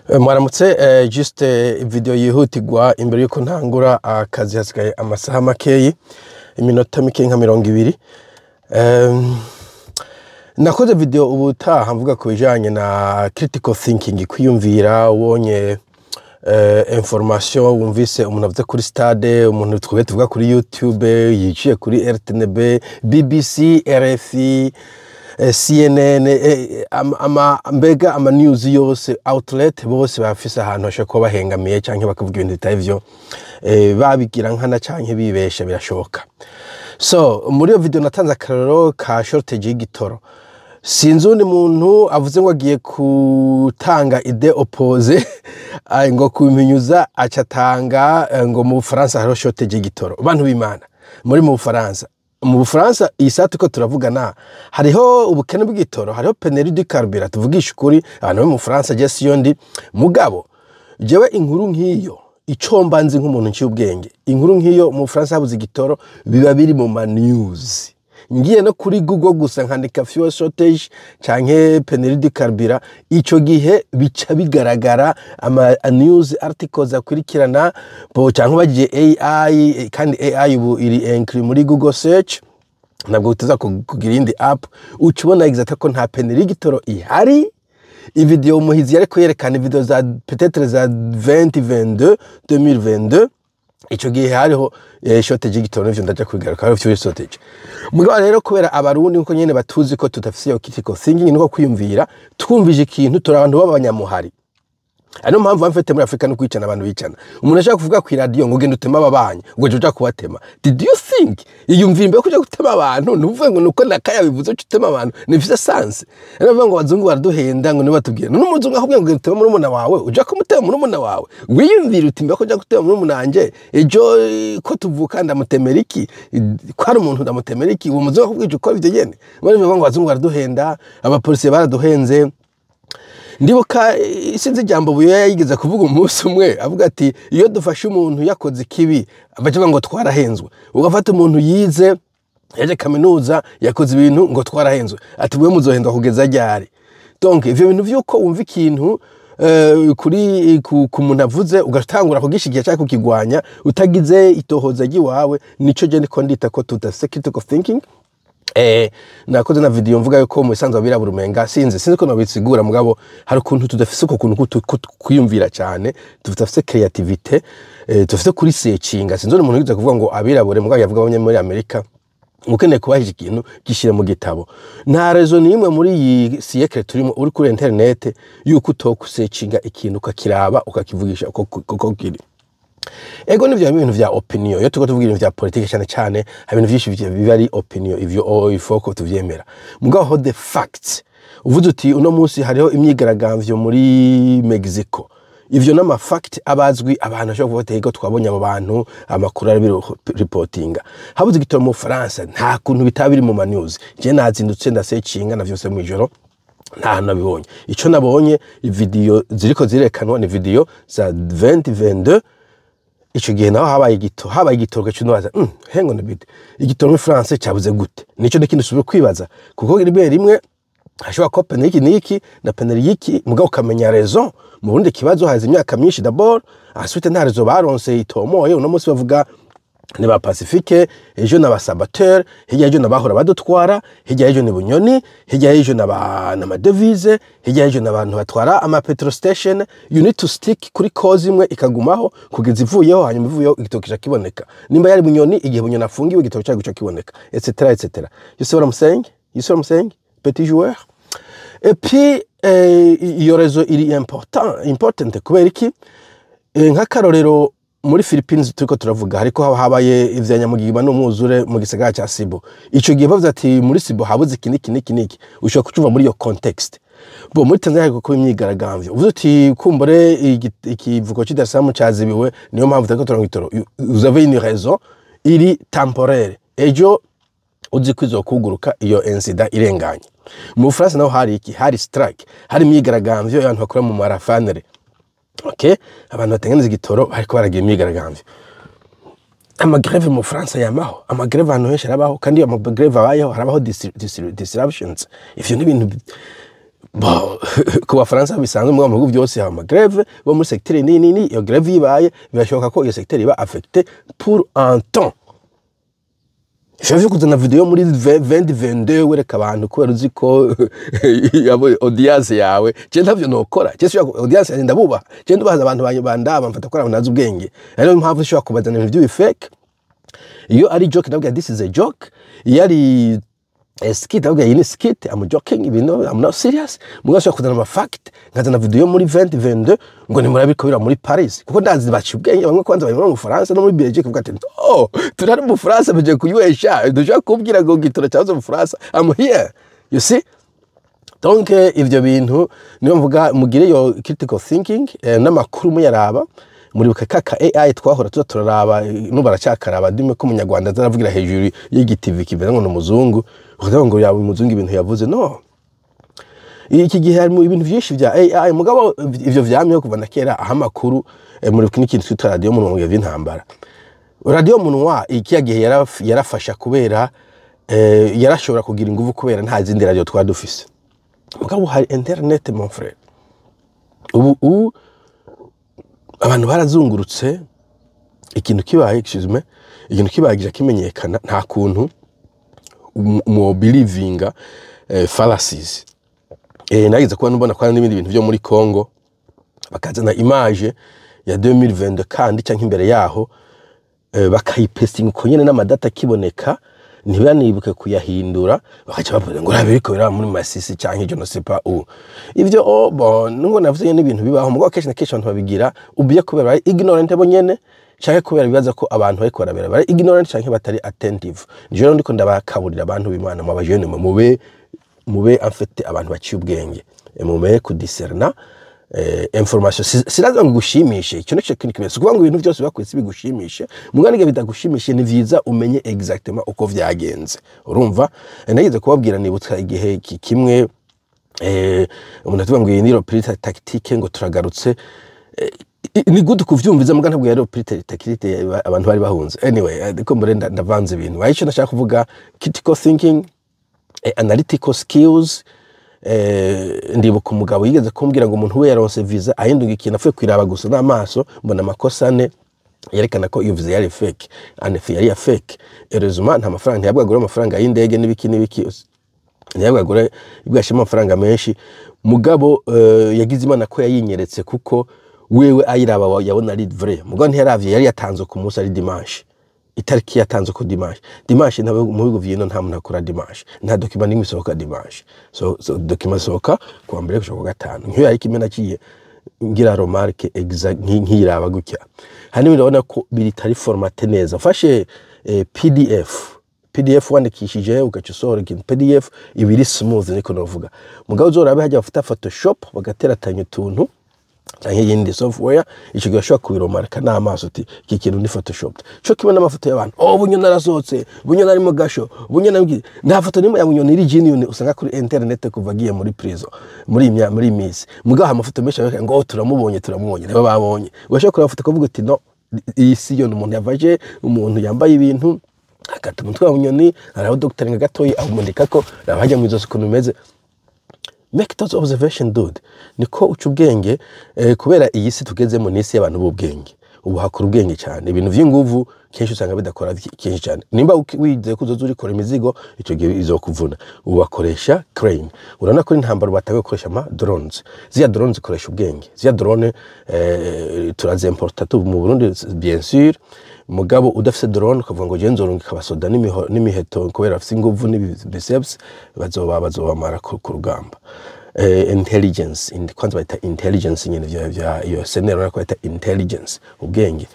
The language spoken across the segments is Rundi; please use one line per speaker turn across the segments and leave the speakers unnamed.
Mwaramutse. Juste video yihutirwa imbere yuko ntangura akazi, hasigaye amasaha makeyi, iminota mikeyi nka 20. Nakoze video ubutaha mvuga ku bijanye na critical thinking, kwiyumvira ubonye information, wumvise umuntu avuze kuri stade, umuntu twebwe tuvuga kuri YouTube, yiciye kuri RTNB, BBC, RFI, CNN, ama mbega ama news yose, outlet bose bafise ahantu bashobora kuba bahengamiye canke bakavuga ibintu bitari vyo, babigira nkana canke bibesha, birashoboka. So muri iyo video natanze akarorero ka shortage y'igitoro. Sinzi uwundi muntu avuze ngo agiye gutanga idée opposée, ngo kubimenyuza, aca atanga ngo mu Bufaransa hariho shortage y'igitoro. Bantu b'Imana, muri mu Bufaransa iyi saha turiko turavugana hariho ubukene bw'igitoro, hariho pénurie du carburant. Tuvugisha ukuri, abantu bo mu Bufaransa, je siyo ndi, mugabo jewe inkuru nk'iyo, ico mba nzi nk'umuntu nciye ubwenge, inkuru nk'iyo mu Bufaransa habuze igitoro, biba biri mu ma news. Ngiye no kuri Google gusa nkandika fuel shortage canke pénurie du carburant, ico gihe bica bigaragara ama news articles akurikirana bo, canke bagiye AI, kandi AI ubu iri inclus muri Google search, ntabwo uteza kugira iyindi app, uca ubona exact ko nta pénurie y'igitoro ihari. Ivideo Umuhizi yariko yerekana video za peut-être za 2022, 2022, ico gihe hariho shortage y'igitoro, n'ivyo ndaja kubigaruka, hariho fuel shortage. Mugabo rero kubera Abarundi nkuko nyene batuzi ko tudafise iyo critical thinking, niko kwiyumvira, twumvije ikintu, turi abantu b'abanyamuhari. Ari mpamvu bamfite muri Afrika no kwicana, abantu bicana. Umuntu ashaka kuvuga ku radio ngo genda utema ababanyi, ngo uja kubatema. Did you think, iyumvira imbere kuja gutema abantu? Ntuvuge ngo nuko nakaya bivuze uca utema abantu, nifise sense. Rero bavuga ngo abazungu baraduhenda, ngo nibo batubwira. None umuzungu akubwira ngo genda utema murumuna wawe, uja kumutema murumuna wawe? Wiyumvira uti mbere kuja gutema murumuna wanje, ejo ko tuvuka ndamutemera iki? Ko ari umuntu ndamutemera iki? Uwo muzungu akubwije uko ivyo nyene. Bari bavuga ngo abazungu baraduhenda, abapolisi baraduhenze. Ndibuka sinzi ijambo Buyoya yigeze kuvuga umunsi umwe, avuga ati iyo dufashe umuntu yakoze ikibi, bavuga ngo twarahenzwe. Ugafata umuntu yize, yaje kaminuza, yakoze ibintu, ngo twarahenzwe. Ati mwe muzohendwa kugeza ryari? Donc ivyo bintu vyuko wumva ikintu kuri ku muntu avuze, ugatangura kugishigiye cyangwa kukigwanya utagize itohoza ry'iwawe, nico je ndiko ndita ko tudafise critical thinking. Nakoze na video mvuga yuko mu isanzwe abirabura umenga sinzi ko nobisigura, mugabo hari ukuntu tudafise uko kuntu kwiyumvira cyane, tudafise creativity, tudafise kuri searchinga. Sinzi umuntu yize kuvuga ngo abirabure, mugabo yavuga abanye muri Amerika. Ukeneye kubahisha ikintu, gishyira mu gitabo. Nta raison n'imwe muri iyi siècle turimo, uri kuri internet, yuko utokusearchinga ikintu ukakiraba, ukakivugisha uko kiri. Ego, nivyo ibintu vya opinion. Iyo turiko tuvuga ibintu vya politike cyane cyane, hari ibintu vyinshi biba ari opinion, ivyo oh, il faut ko tuvyemera. Mugabo ho the facts, uvuze uti uno munsi hariho imyigaragambyo muri Mexico, ivyo n'ama fact abazwi, abantu bashobora kuvuga ati ego, twabonye abo bantu, amakuru ari reportinga. Habuze igitoro mu Faransa, nta kuntu bitaba biri mu ma news. Je nazindutse ndasearchinga na vyose mw'ijoro, nta hantu nabibonye. Ico nabonye, video ziriko zirekanwa ni video za 2022. Ico gihe naho habaye igitoro, gacu nbaza hengo nabide igitoro muri France cyabuze gute? Nico n'ikindi usubira kwibaza, kuko rimwe rimwe hashobora kuba pénurie iki n'iki na pénurie y'iki, mugabo ukamenya raison. Mu Burundi ikibazo haza imyaka myinshi d'abord, ensuite nta raison baronse itomoye. Uno munsi bavuga ni ba Pacifique, ejo na ba saboteur, hirya y'ejo n'abahora badutwara, hirya y'ejo ni Bunyoni, hirya y'ejo n'ama devise, hirya y'ejo n'abantu batwara ama petrol station. You need to stick kuri cause imwe, ikagumaho kugeza ivuyeho. Hanyuma ivuyeho, igitoki kica kiboneka. Nimba yari Bunyoni, igihe Bunyoni afungiwe, igitoki cyago gica kiboneka, etc etc. You see what I'm saying? You see what I'm saying, petit joueur? Et puis iyo raison iri important kubera iki? Nk'akarorero, muri Philippines turiko turavuga, hariko habaye ivya nyamugigima n'umwuzure mu gisagara ca Cebu. Ico gihe bavuze ati muri Cebu habuze iki niki niki niki, ushobora kucumva muri iyo context. Bo muri Tanzania hariko kuba imyigaragambyo, uvuze uti kumbure ikivuko c'i Dar es Salaam cazibiwe, niyo mpamvu turiko turonka igitoro. Vous avez une raison iri temporaire, ejo uzi ko izokuguruka iyo incident irenganye. Mu Bufaransa naho hari iki? Hari strike, hari imyigaragambyo y'abantu bakora mu marafanere. Okay, abantu batengeneza igitoro bariko baragira imyigaragambyo. Ama grève mu Bufaransa yamaho, ama grève ahantu henshi arabaho, kandi iyo ama grève abayeho harabaho disruptions. Ivyo ni ibintu Bon, ku Bafaransa bisanzwe, mu bihugu byose haba grève bo muri secteur nini nini. Iyo grève yibaye, birashoboka ko iyo secteur iba affectée pour un temps. Ivyo kuzana video muri 2022 wereka abantu kubera uzi ko yabo audience yawe, je ntavyo nokora. Je sinshobora, audience yanjye ndabubaha, je ndubaha abantu bandaba, mfata ko ari abantu nazi ubwenge. Rero impamvu nshobora kubazana ibintu by'ibi fake, iyo ari joke ndabwira "This is a joke." Iyo ari a skit, ndabwira "Iyi ni skit, I'm joking, ibintu, I'm not serious." Mugabo nshobora kuzana ama fact, nkazana video muri 2022 ngo nimurabiko bira muri Paris, kuko ndazi baciye ubwenge bamwe kwanza bari mu Faransa no muri Belgique, kuvuga ati "Oh, turari mu Faransa, baje kunywesha, dushobora kubwira ngo gitora cyazo mu Faransa, I'm here." You see? Donc ivyo bintu niyo mvuga, mugire yo critical thinking n'amakuru muyaraba. Muribuka kaka AI twahora tuza turaraba, n'ubu baracyakaraba ndime ko Umunyarwanda azaravugira hejuru y'igitivi kimeze ngo ni umuzungu, ukavuga ngo yaba umuzungu ibintu yavuze. No iki gihe harimo ibintu byinshi vya AI, mugabo ivyo vyamyeho kuva na kera. Aho amakuru, muribuka n'ikintu twita radiyo munwa mu gihe vy'intambara. Radiyo munwa ikiya gihe yarafasha kubera yarashobora kugira inguvu, kubera nta zindi radiyo twari dufise. Mugabo hari internet, mon frère. Ubu abantu barazungurutse. Ikintu kibaye, excuse me, ikintu kibaye gija kimenyekana. Nta kuntu mu believinga fallacies. Nageze kuba mbona ko hari n'ibindi bintu byo muri Congo, bakazana image ya 2022 kandi cyangwa imbere yaho, bakayipestinga uko nyene n'amadata akiboneka, ntibanibuke kuyahindura, bakaca bavuga ngo rabe biriko biraba muri Masisi canke je ne sais pas où. Ivyo, oh, bon, nubwo navuze nyene ibintu bibaho, mugabo kenshi na kenshi abantu babigira ubiye kubera bari ignorant bo nyene, canke kubera bibaza ko abantu bariko barabera bari ignorant canke batari attentive. Nije rero ndiko ndabakaburira, abantu b'Imana, mu abajene, mube en fait abantu baciye ubwenge, mumenye kudiserna information. Siraza ngo igushimishe, icyo nico kintu kimwe. Si ukuvuga ngo ibintu byose biba kw'isi bigushimishe, mugabo n'igihe bitagushimishe ni vyiza umenye exactement uko vyagenze. Urumva? Nageze kubabwira, nibutsa igihe kimwe umuntu atuvuga ngo iyi ni repli tactique, ngo turagarutse. Ni good kuvyumviza, muga ntabwo yari repli tactique, abantu bari bahunze. Anyway, ndiko mbere ndavanze ibintu. Aho icyo ndashaka kuvuga, critical thinking, analytical skills. Ndibuka umugabo yigeze kumbwira ngo umuntu we yaronse visa, ahinduka ikintu apfuye kwiraba gusa n'amaso, mbona amakosa ane yerekana ko iyo visa yari fake. En effet yari ya fake. Heureusement nta mafaranga, ntiyabwagura amafaranga y'indege n'ibiki n'ibiki, ntiyabwagura bwashimo amafaranga menshi. Mugabo yagize Imana ko yayinyeretse, kuko wewe ayiraba yabona ari vrai, mugabo ntiyaravye yari yatanzwe ku munsi ari dimanche, itariki yatanzwe ku dimanche. Dimanche ntabwo mu bihugu vyino nta muntu akora dimanche, nta document n'imwe isohoka dimanche. So document isohoka kuwa mbere gushika kuwa gatanu. Nk'iyo yari kimwe naciye ngira remarque exact nk'iyiraba gutya, hanyuma urabona ko bitari formaté neza. Mfashe PDF wandikishije ugaca usohora ikintu PDF, iba iri smooth, niko novuga. Mugabo uzorabe hajya bafata Photoshop bagateratanya utuntu canke iyindi software, ico gihe ushobora kubiromarka n'amaso uti iki kintu ni Photoshop. Co kimwe n'amafoto y'abantu: "Oh, Bunyoni arasohotse, Bunyoni ari mu gasho, Bunyoni ari." Nta foto nimwe ya Bunyoni iri genuine usanga kuri internet kuva agiye muri prison muri iyi minsi. Mugabo amafoto menshi abeka ngo "Oh, turamubonye, turamubonye," nibo babonye. Ugashobora kureba foto ukavuga uti "No, iyi si yo." Ni umuntu yavaje, umuntu yambaye ibintu akata umutwe wa Bunyoni, hariho dogiteri nka gatoyi awumurika ko raba hajya mu izosi ukuntu bimeze. Make those observation, dude, niko uca ubwenge. Kubera iyi si tugezemo ni isi y'abantu b'ubwenge. Ubu hakora ubwenge cyane, ibintu vy'inguvu kenshi usanga bidakora kenshi cyane. Nimba wizeye ko uzoza urikora imizigo, ico gihe izokuvuna. Ubu bakoresha crane. Urabona ko intambara batangiye gukoresha ama drones. Ziriya drones zikoresha ubwenge. Ziriya drone turazimporta tu mu Burundi, bien sûr. Mugabo udafise drone, ukavuga ngo je nzorungika abasoda n'imiheto kubera bafise inguvu n'ibiceps, bazobamara ku rugamba. Intelligence, kwanza bayita intelligence nyene, vya iyo senero urabona ko bayita intelligence, ubwenge.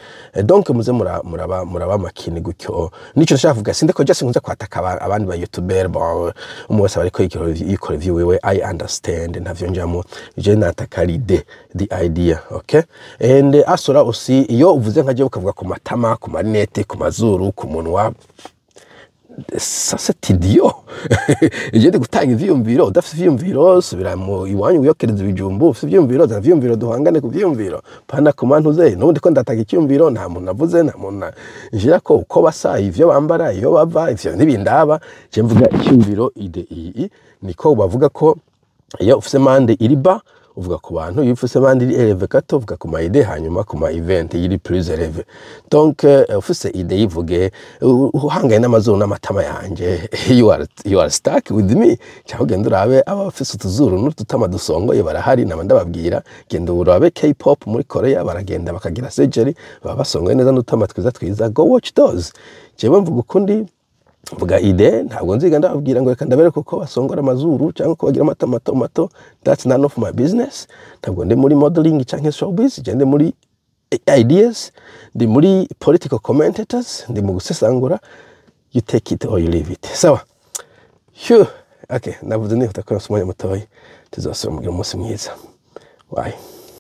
Donc muze muraba makini gutyo. Nico nshaka kuvuga. Sinde ko just nkunze kwataka abandi ba youtuber. Bon, umwe wese ariko yikora ivyiwiwe, I understand, ntavyo njamo. Je nataka l'idée, the idea, okay? And asora aussi, iyo uvuze nka je ukavuga ku matama, ku marinete, ku mazuru, ku munwa, ça c'est idiot. Je ndi gutanga ivyiyumviro. Udafise ivyiyumviro, subira mu iwanyu wiyokereza ibijumbu. Ufise ivyiyumviro, zana ivyiyumviro, duhangane ku vyiyumviro, pana ku mantu ze. Nubundi ko ndatanga icyiyumviro, nta muntu navuze, nta muntu nshira ko uko basa, ivyo bambara, iyo bava, ivyo ntibindaba. Je mvuga icyiyumviro, idée iyi niko bavuga ko. Iyo ufise mind iri bas, uvuga ku bantu. Iyo ufise mind iri élevée gato, uvuga ku ma idées, hanyuma ku ma event iri plus élevée. Donc ufise idée, yivuge. Uhangaye n'amazuru n'amatama yanje, you are stuck with me. Cyangwa ugenda urabe abafise utuzuru n'udutama dusongoye, barahari. Naba ndababwira, genda urabe K-pop muri Korea, baragenda bakagira surgery, baba basongoye neza n'udutama twiza twiza. Go watch those. Jewe mvuga ukundi, mvuga idée. Ntabwo nziga ndababwira ngo reka ndabereke uko basongora amazuru cyangwa uko bagira amata mato mato. That's none of my business. Ntabwo ndi muri modeling cyangwa showbiz. Je ndi muri ideas, ndi muri political commentators, ndi mu gusesangura. You take it or you leave it. Sawa. Phew. Okay, navuze nihuta ko umwanya mutoyi. Tuzasubira. Mugira umunsi mwiza. Bye.